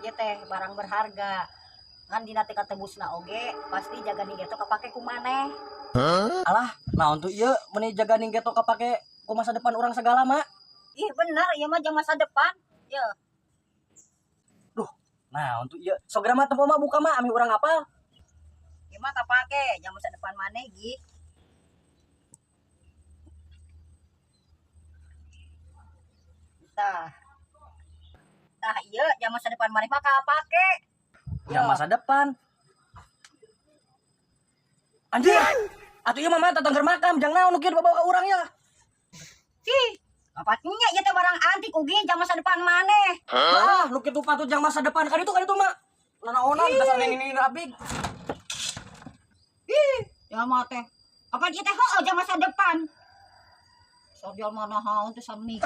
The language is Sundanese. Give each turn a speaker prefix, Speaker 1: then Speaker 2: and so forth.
Speaker 1: Ieu teh barang berharga. Ngan dina teh katebusna oge pasti jaganing geto kapake ku maneh.
Speaker 2: Alah, naon tuh ieu meuni jaganing geto kapake ku masa depan urang segala, Mak.
Speaker 1: Ih bener, ieu mah jang masa depan. Ye.
Speaker 2: Duh, naon tuh ieu? Sok geura mah tempo mah buka mah ami urang apal.
Speaker 1: Ieu mah kapake jang masa depan maneh gi. Tah. Tah ieu jang masa depan maneh mah kapake.
Speaker 2: Jang masa depan. Anjir. Atuh ieu mah mah tatangger makam jang naon nu kieu dibawa ka urang ya.
Speaker 1: Ih, apatnya ieu teh barang antik ugi jang masa depan maneh.
Speaker 2: Ah, nu kitu patut jang masa depan kan itu mah. Nanaonan dasar nini rabig.
Speaker 1: Ih, ya mah teh. Kapan ieu teh heueuh jang masa depan. Sok jual mana haun teh sami.